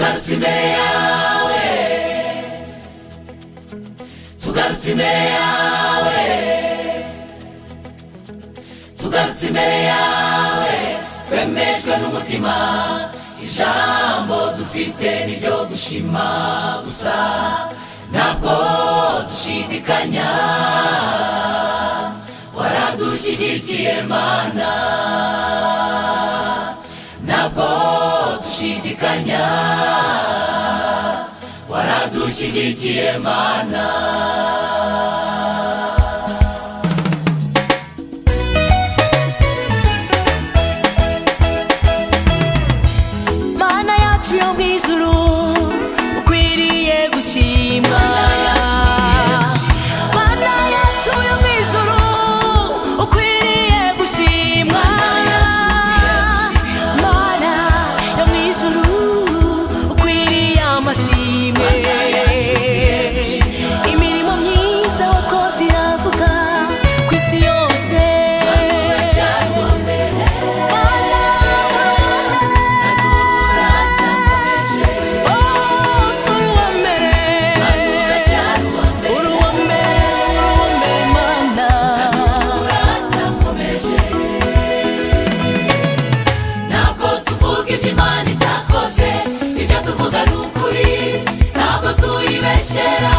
Tugarutse imbere yawe, tugarutse imbere yawe, tugarutse imbere yawe, twemejwe n'umutima. Ijambo dufite niryo gushima gusa, ntabwo dushidikanya, waradushyigikiye Mana. Ntabwo dushidikanya, waradushyigikiye Mana. Mana yacu yo mu ijuru, ukwiriye gushimwa. Mana yacu yo mu ijuru, ukwiriye gushimwa. Mana yo mu ijuru, ukwiriye amashimwe. Imirimo myiza wakoze iravuga ku isi yose. Mana, Ntabwo tuvuga ibyo Imana itakoze, ibyo tuvuga ni ukuri, ntabwo tuyibeshyera.